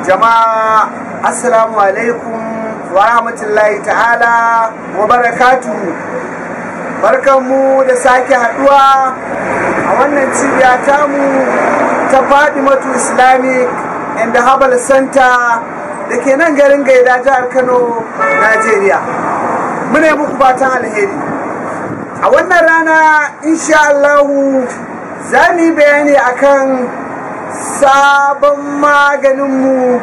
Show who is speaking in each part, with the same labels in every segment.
Speaker 1: Jama'a, assalamu alaikum wa rahmatullahi ta'ala wa barakatuhu. Barkanmu da sake haduwa a wannan cibiya tamu ta Fadimatu Islamic and Herbal Center da ke nan garin Gaida, jihar Kano, Najeriya. Muna muku fatan alheri. A wannan rana, insha Allahu, za mu yi bayani akan sabon maganinmu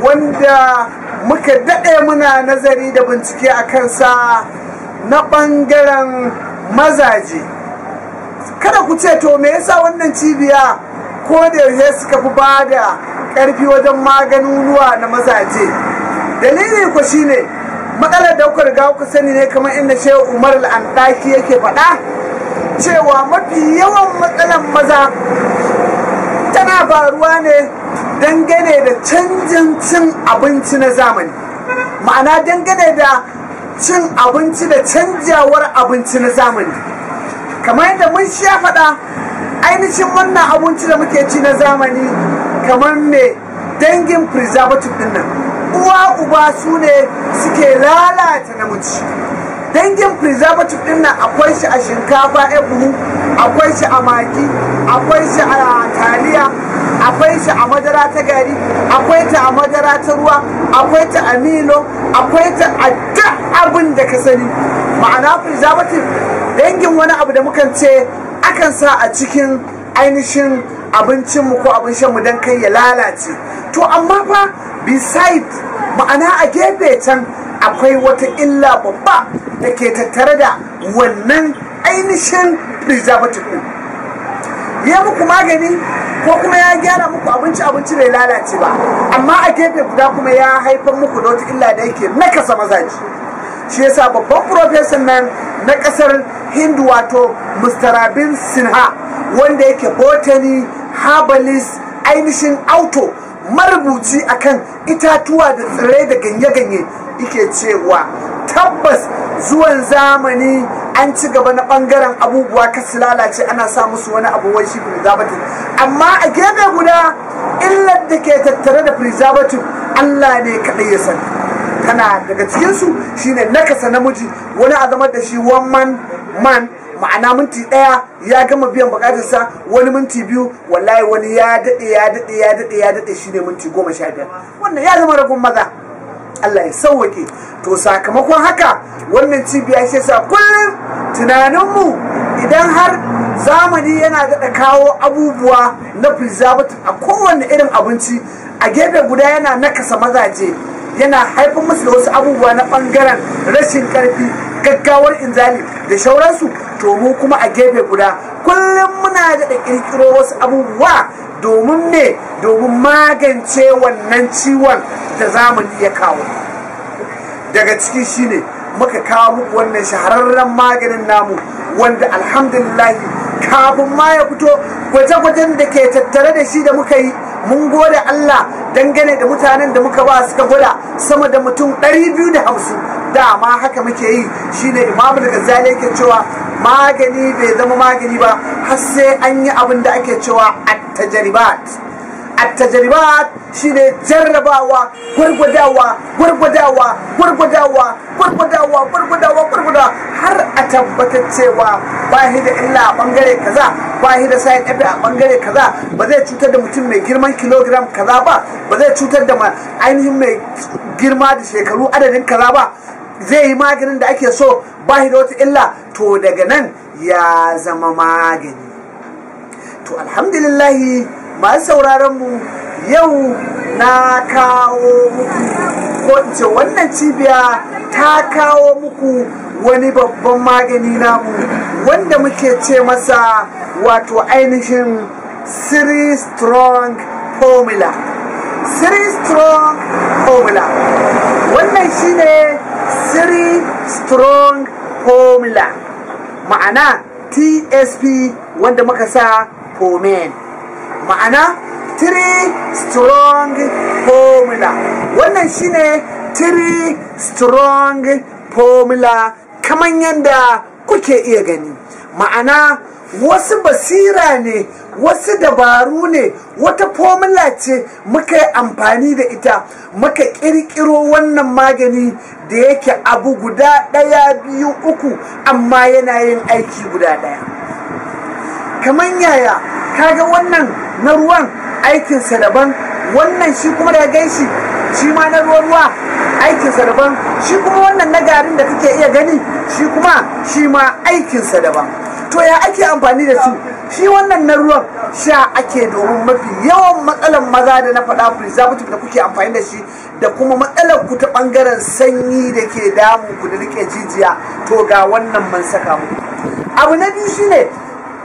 Speaker 1: wanda muka daɗe muna nazari da bincike a kansa na ɓangaren mazaje. Kada ku ce, to me yasa wannan cibiya ko da yaushe suka fi ba da ƙarfi wajen maganunuwa na mazaje? Dalili ku shine matsalar da kuka riga kuka sani ne, kamar inda Shehu Umar Al'andaki yake faɗa cewa mafi yawan matsalar maza tana faruwa ne dangane da canjin cin abinci na zamani, ma'ana dangane da cin abinci da canjawar abinci na zamani. Kamar yadda mun sha faɗa, ainihin wannan abinci da muke ci na zamani, kamar me dangin preservative din nan, uwa uba su ne suke lalata namiji. Dangin preservative din nan akwai shi a shinkafa ya buhu, akwai shi a Maggi, akwai shi a taliya, akwai shi a madara ta gari, akwai ta a madara ta ruwa, akwai ta a Milo, akwai ta a duk abin da ka sani. Ma'ana preservative dangin wani abu da mukan ce akan sa a cikin ainihin abincinmu ko abin shanmu don kai ya lalace. To amma fa beside, ma'ana a gefe can, akwai wata illa babba da ke tattare da wannan ainihin preservative ɗin. Ya muku magani ko kuma ya gyara muku abinci, abinci bai lalace ba, amma a gefe guda kuma ya haifar muku da wata illa da yake nakasa mazaji. Shi yasa babban profesan nan na kasar Hindu, wato Mr. Rabin Sinha, wanda yake botany herbalist, ainihin author, marubuci akan itatuwa da tsirrai da ganye-ganye, yake cewa tabbas zuwan zamani an ci gaba na bangaren abubuwa kasu lalace, ana sa musu wani abu wai shi preservative, amma a gefe guda illar da ke tattare da preservative Allah ne kaɗai ya sani. Tana daga cikinsu shine nakasa namiji, wani a zama da shi one man man, ma'ana minti 1 ya gama biyan bukatarsa, wani minti 2, wallahi wani ya daɗe, ya daɗe, ya daɗe, ya daɗe, shine minti 15. Wannan ya zama ragun maza, Allah ya sauwake. To sakamakon haka wannan cibiya, shi yasa kullum tunaninmu, idan har zamani yana daɗa kawo abubuwa na preservative a kowane irin abinci, a gefe guda yana nakasa mazaje, yana haifar musu da wasu abubuwa na ɓangaren rashin ƙarfi, gaggawar inzali da shauransu, to mu kuma a gefe guda kullum muna daɗa ƙirƙiro wasu abubuwa. Domin ne domin magance wannan ciwon da zamani ya kawo. Daga ciki shine muka kawo muku wannan shahararren maganin namu, wanda alhamdulillahi kafin ma ya fito gwaje-gwajen da ke tattare da shi da muka yi, mun gode Allah dangane da mutanen da muka ba suka gwada, sama da mutum 250. Dama haka muke yi. Shine Imam Ghazali yake cewa magani bai zama magani ba har sai an yi abin da ake cewa at-tajribat. At-tajribat shine jarrabawa, gwargwadawa, gwargwadawa, gwargwadawa, gwargwadawa, gwargwadawa, gwargwadawa, har a tabbatar cewa ba shi da illa a bangare kaza, ba shi da side effect a bangare kaza, ba zai cutar da mutum mai girman kilogram kaza ba, ba zai cutar da ainihin mai girma da shekaru adadin kaza ba, zai yi maganin da ake so, ba shi da wata illa, to daga nan ya zama magani. To alhamdulillahi, masu sauraron mu, yau na kawo muku, ko in ce wannan cibiya ta kawo muku wani babban magani namu wanda muke ce masa wato ainihin Three Strong Formula. Three Strong Formula, wannan shine Three Strong Formula, ma'ana TSP wanda muka sa for men, ma'ana Three Strong Formula. Wannan shine Three Strong Formula kamar yadda kuke iya gani, ma'ana Wasu basira ne, wasu dabaru ne, wata formula ce muka yi amfani da ita muka kirkiro wannan magani da yake abu guda ɗaya, biyu, uku, amma yana yin aiki guda ɗaya. Kamar yaya? Kaga wannan na ruwan aikinsa daban, wannan shi kuma da ganshi shi ma na ruwan ruwa aikinsa daban, shi kuma wannan na garin da kake iya gani shi kuma shi ma aikinsa daban. To ya ake amfani da su? Shi wannan na ruwan sha ake domin mafi yawan matsalar maza da na faɗa, preservative da kuke amfani da shi, da kuma matsalar ku ta ɓangaren sanyi da ke damu ku da rike jijiya, to ga wannan man saka muku. Abu na biyu shine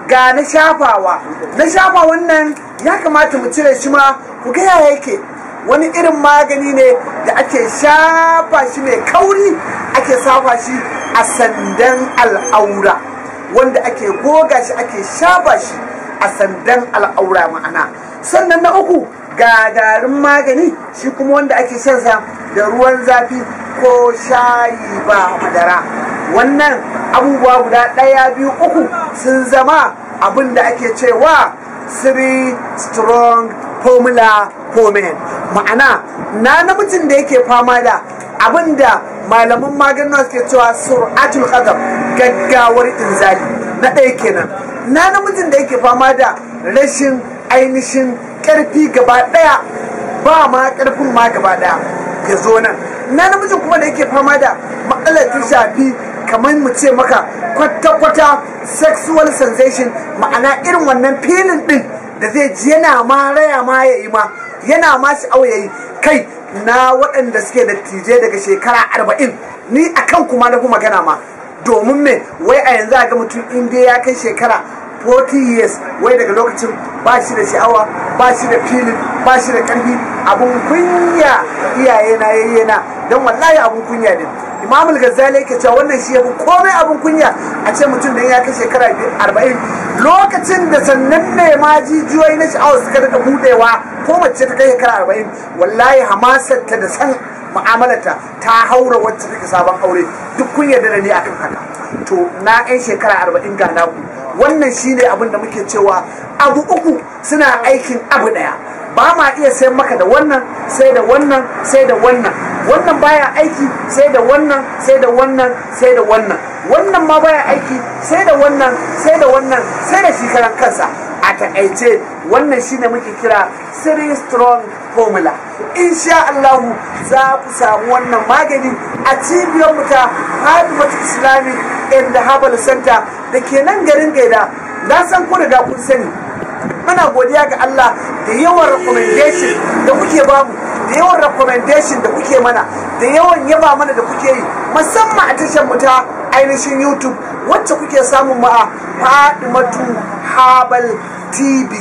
Speaker 1: ga na shafawa. Na shafa wannan ya kamata mu cire shi ma ku ga yaya yake. Wani irin magani ne da ake shafa shi mai kauri, ake shafa shi a sandan al'aura, wanda ake goga shi ake shafa shi a sandan al'aura ma'ana. Sannan na uku ga garin magani, shi kuma wanda ake shansa da ruwan zafi ko shayi ba madara. Wannan abubuwa guda ɗaya, biyu, uku sun zama abin da ake cewa three strong formula for men. Ma'ana na namijin da yake fama da abin da malaman maganin suke cewa sur'atul qadam, gaggawar inzali, na ɗaya kenan. Na namijin da yake fama da rashin ainihin ƙarfi gaba ɗaya, ba ma ƙarfin ma gaba ɗaya, ya zo nan. Na namijin kuma da yake fama da matsalar ta shafi kamar mu ce maka kwata-kwata sexual sensation, ma'ana irin wannan filin ɗin da zai ji yana ma raya ma ya yi ma yana ma sha'awa ya yi. Kai na waɗanda suke da tije daga shekara 40, ni akan kuma na fi magana ma, domin me wai a yanzu a ga mutum in dai ya kai shekara 40 years, wai daga lokacin ba shi da sha'awa, ba shi da filin, ba shi da ƙarfi. Abun kunya iyaye na yayye na, don wallahi abun kunya ne. Imam Al-Ghazali yake cewa wannan shi yafi komai abun kunya, a ce mutum dan ya kai shekara 40, lokacin da sannan ne ma jijiyoyi na sha'awa suka rika budewa, ko mace ta kai shekara 40 wallahi hamasar ta da san mu'amalarta ta haura wacce take sabon aure. Duk kun yarda da ni akan haka. To na yan shekara 40 ga naku, wannan shine abin da muke cewa abu uku suna aikin abu daya. Ba ma iya sai maka da wannan sai da wannan sai da wannan, wannan baya aiki sai da wannan sai da wannan sai da wannan, wannan ma baya aiki sai da wannan sai da wannan sai da shi karan kansa. A takaice wannan shine muke kira three strong formula. Insha Allah za ku samu wannan magani a cibiyar mu ta Fatimatu Islamic and Herbal Center da ke nan garin Gaida. Na san ku riga kun sani. Muna godiya ga Allah da yawan recommendation da kuke bamu, da yawan recommendation da kuke mana, da yawan yaba mana da kuke yi, musamman a tashar mu ta ainihin YouTube wacce kuke samun mu a Fatimatu Herbal TV.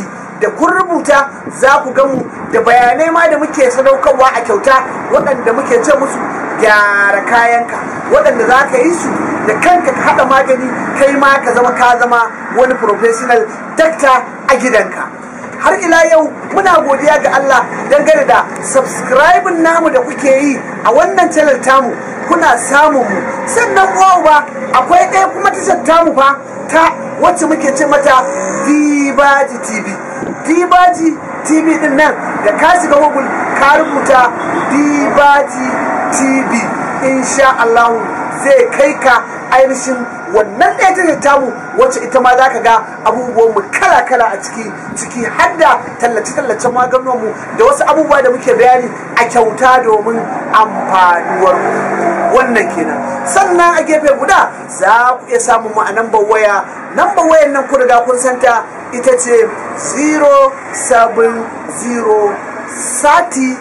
Speaker 1: Da kun rubuta za ku ga mu da bayanai ma da muke sadaukarwa a kyauta, waɗanda muke ce musu gyara kayanka, waɗanda za ka yi su da kanka ka haɗa magani kai ma ka zama ka zama wani professional doctor a gidanka. Har ila yau muna godiya ga Allah dangane da subscribing namu da kuke yi a wannan channel tamu, kuna samun mu. Sannan uwa ba akwai ɗaya kuma tashar tamu fa ta wacce muke ce mata Dibaji TV. Dibaji TV din nan da ka shiga Google ka rubuta Dibaji TV, insha Allah zai kai ka ainihin wannan ɗaya tashar tamu, wacce ita ma za ka ga abubuwan mu kala-kala a ciki, ciki har da tallace-tallacen maganin mu da wasu abubuwa da muke bayani a kyauta domin amfanuwar wannan kenan. Sannan a gefe guda za ku iya samun mu a nambar waya. Nambar wayan nan ku riga kun santa, ita ce 070 30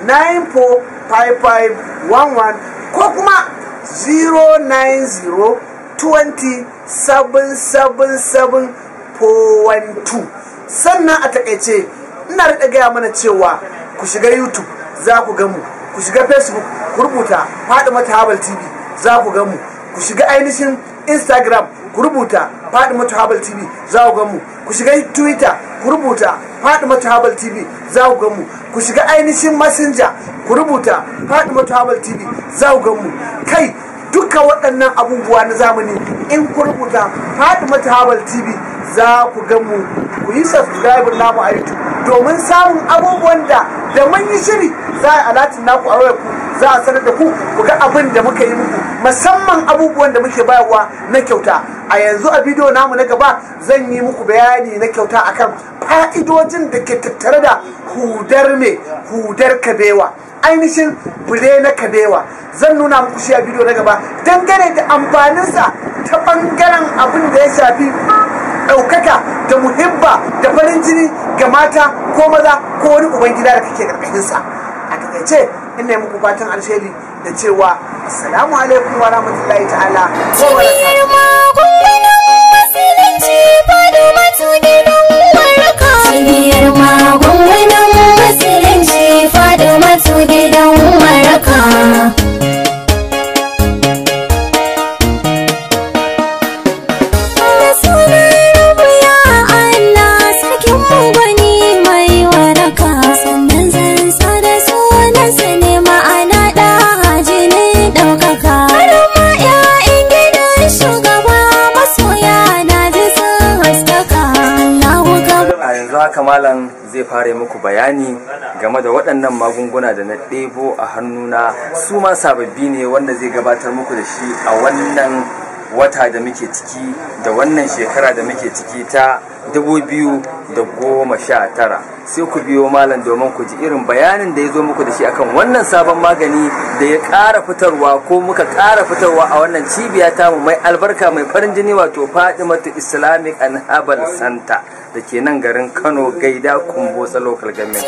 Speaker 1: 945511 ko kuma 090 20 777 412. Sannan a takaice ina daɗa gaya mana cewa ku shiga YouTube za ku gan mu, ku shiga Facebook ku rubuta Fatimatu Herbal TV za ku gan mu, ku shiga ainihin Instagram ku rubuta Fatimatu Herbal TV za ku gan mu, ku shiga Twitter ku rubuta Fatimatu Herbal TV za ku gan mu, ku shiga ainihin Messenger ku rubuta Fatimatu Herbal TV za ku gan mu. Kai duka waɗannan abubuwa na zamani in ku rubuta Fatimatu Herbal TV Za ku ga mu, ku yi subscribe namu a YouTube domin samun abubuwan da mun yi shiri za a alatin naku a wayar ku, za a sanar da ku, ku ga abin da muka yi muku, musamman abubuwan da muke bayarwa na kyauta. A yanzu a bidiyo namu na gaba zan yi muku bayani na kyauta akan fa'idojin da ke tattare da hudar me hudar kabewa, ainihin fure na kabewa. Zan nuna muku shi a bidiyo na gaba dangane da amfaninsa ta bangaren abin da ya shafi ɗaukaka da muhibba da farin jini ga mata ko maza ko wani ubangida da kake ƙarƙashinsa. A takaice ina yi muku fatan alheri da cewa assalamu alaikum wa rahmatullahi ta'ala wa
Speaker 2: barakatuh.
Speaker 3: Haka malam zai fara muku bayani game da waɗannan magunguna da na ɗebo a hannuna, su ma sababbi ne wanda zai gabatar muku da shi a wannan wata da muke ciki da wannan shekara da muke ciki ta 2019. Sai ku biyo malam domin ku ji irin bayanin da ya zo muku da shi akan wannan sabon magani da ya ƙara fitarwa ko muka ƙara fitarwa a wannan cibiya tamu mai albarka mai farin jini, wato Fadimatu Islamic and Herbal Center da ke nan garin Kano, Gaida, Kumbotsa Local Government.